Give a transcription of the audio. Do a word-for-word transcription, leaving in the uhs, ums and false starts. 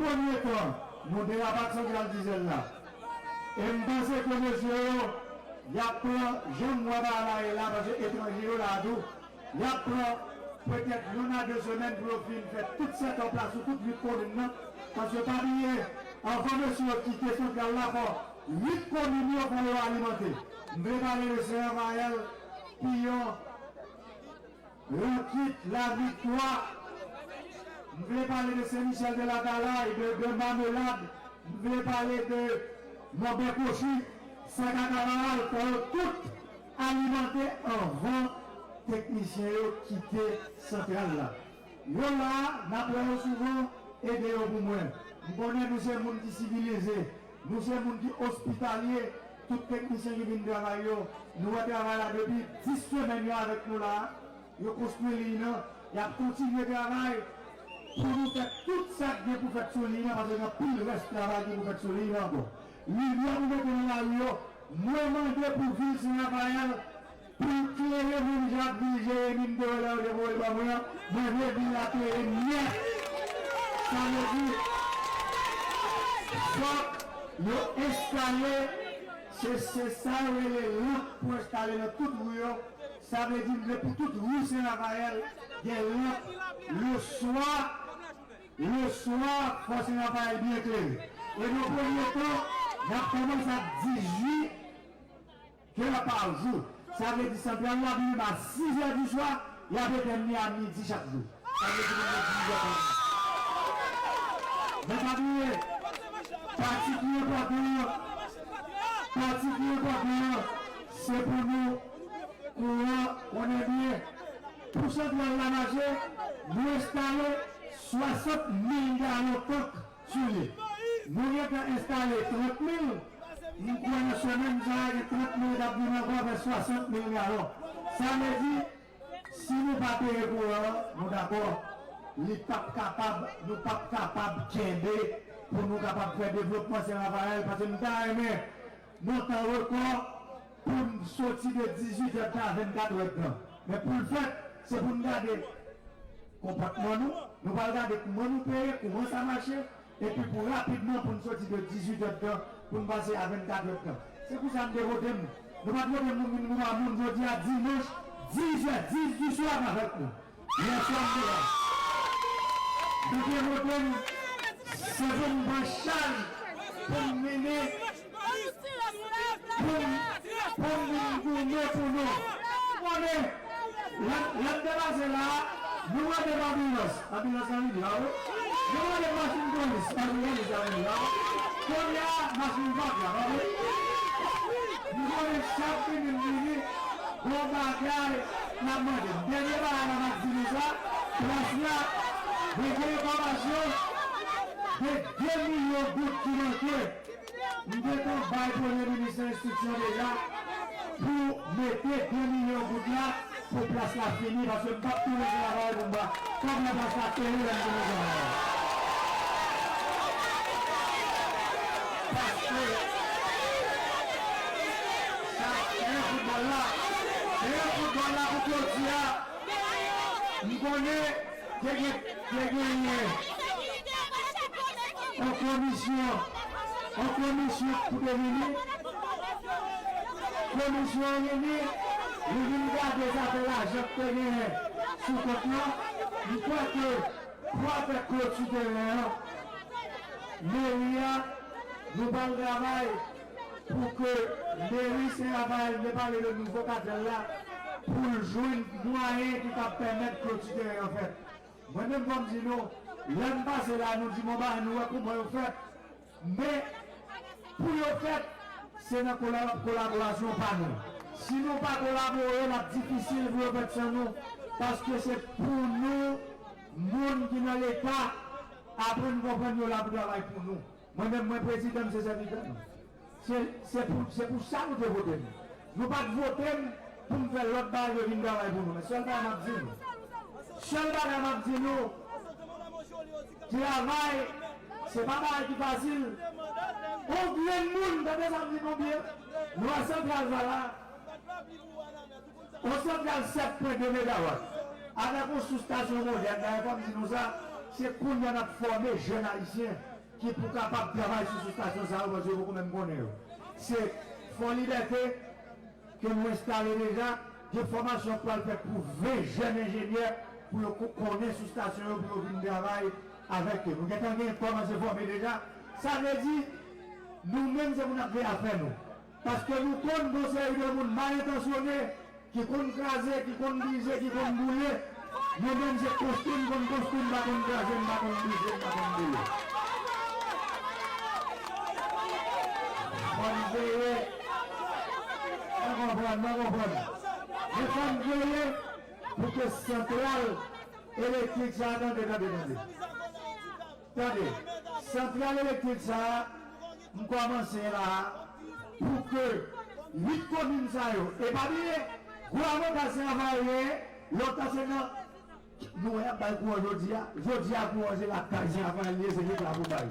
premye tan, nou derape ak santral dizèl la. E m panse ke mesye yo, y ap pran, jan m wè bagay la ye la, paske etranje yo la tou, y ap pran petèt youn a de semèn pou yo fin fè tout sètòp la sou tout uit komin nan. Paske pa bliye, anvan mesye yo kite santral la, fò uit komin yo fò yo alimante. M vle pale de Sen Rafayèl, Piyon, Rankit, Laviktwa. M vle pale de Sen Michèl de Latalay, de, de Mamelad. M vle pale de Mòbè Kochi, Sèk a Kanaral, fò yo tout alimante anvan teknisyen yo kite santral la. Yo la, n ap wè yo souvan, ede yo pou mwen. M konnen nou se moun ki sivilize, nou se moun ki ospitalye, tout teknisyen ki vin travay yo, nou wè travay la depi dis semèn yo avèk nou la. Yo konstwi liy nan, y ap kontinye travay pou nou fè tout sa k gen pou fèt sou liy nan, paske gen anpil rès travay ki pou fèt sou liy nan ankò. Limyè pou mete nan lari yo, mwen mande pou vil Sen Rafayèl, pou l klere menm jan ak vil Jeremi m te wè lè yo te voye l ban mwen an, mwen vle vil la klere nèt. Sa vle di, fòk yo enstale, se, se sa yo rele lanp pou enstale nan tout ri yo. Sa vle di m vle pou tout ri Sen Rafayèl gen lanp leswa, leswa, fò Sen Rafayèl byen klere. E nan premye tan, n ap kòmanse ak dizuit kè pa jou. Sa vle di santral la vini a sizè di swa, y ap etèn li a midi chak jou. Sa vle di nou gen dizuit è tan. Men pa bliye, pati ki enpòtan an, pati ki enpòtan an, se pou nou kouran, konnen byen. Pou santral la mache, nou enstale swasant mil galon tank sou li. Nou gentan enstale trant mil, m kwè nan semèn sa a, gen trant mil k ap vin ankò, fè swasant mil galon. Sa vle di, si nou pa peye kouran an, nou dakò, li p ap kapab, nou p ap kapab kenbe pou nou kapab fè devlopman Sen Rafayèl, paske m ta renmen montan rekò pou n soti de dizuit è tan a vennkat è tan. Men pou l fèt, se pou n gade konpòtman nou, nou pral gade kòman nou peye, kòman sa mache, epi pou rapidman pou n soti de dizuit è tan, pou n pase a vennkat è tan. Se pou sa n te vote m. Nou pa t vote m pou moun, pou moun jodi a dimanch, dis è, dis di swa pa fèt nou. Lè swa m te la. Mete vote m, se pou m pran chaj, pou m mennen, pou m, pou m vin goumen pou nou. Konnen, lè, lè m te pase la, nou mande m anbilans. Anbilans lan vini la, wi. Nou mande m machin polis. Machin polis la vini la, wi. Kounye a, machin vag la, pa vre? Nou konnen chak vini m vini. Bon bagay, n ap mande. Dènye bagay la, m ap di nou sa, plas la, gen enfòmasyon de de milyon goud ki manke. M gentan bay premye minis la enstriksyon deja pou mete de milyon goud la pou plas la fini, paske m p ap tounen travay pou m pa, fòk lè plas la fini, lè m tounen travay. Paske sa, se yon foutbòl la. Se yon foutbòl la pou kloti a. M konnen te gen, te genyen yon komisyon, yon komisyon pou te vini. Komisyon an vini, li vin gade zafè lajan k te genyen sou kont lan. M kwè ke pou afè kloti teren an, meri a, nou pral travay pou ke meri Sen Rafayèl, m te pale de nouvo katèl la, pou l jwenn mwayen ki kab pèmèt kloti teren an fèt. Mwen menm, fò m di nou, lè m pase la, nou di m yon bagay, nou wè kòman yo fèt. Men, pou yo fèt, se nan kola-, kolaborasyon pa nou. Si nou pa kolabore, l ap difisil pou yo fèt san nou, paske se pou nou, moun ki nan Leta, aprann konprann yo la pou travay pou nou. Mwen menm, mwen prezidan, m se sèvitè nou. Se, se pou, se pou sa nou te vote m. Nou pa t vote m pou m fè lòt bagay yo vin travay pou nou. Men sèl bagay m ap di nou. Sèl bagay m ap di nou. Travay, se pa bagay ki fasil. On grenn moun, tande sa m di nou byen. Nou wè santral sa la. On santral sèt pwen de megawat. Avèk on soustasyon modèn, dayè fò m di nou sa, se kounye a n ap fòme jèn ayisyen. ki pou kapab travay sou soustasyon sa yo, paske yo poko menm konnen yo. Se Fò Libète ke nou enstale deja, gen fòmasyon k pral fèt pou ven jèn enjenyè pou yo ko- konnen soustasyon yo, pou yo vin travay avèk yo. Nou gentan gen kòmanse fòme deja. Sa vle di, nou menm se pou n ap veye afè nou. Paske nou konn gon seri de moun mal entansyone ki konn kraze, ki konn brize, ki konn boule. Nou menm se konstwi n konn konstwi, n pa konn kraze, n pa konn brize, n pa konn boule. Fò n veye, mwen konprann, mwen konprann. Men fò n veye pou ke santral elektrik sa a, tande, tande, tande. Tande, santral elektrik sa a, m kòmanse la a, pou ke uit komin sa yo, e pa bliye, gwo avantaj Sen Rafayèl genyen, lontan se nan, nou wè y ap bay kouran jodi a, jodi a kouran se lakay Sen Rafayèl li ye, se leta pou bay.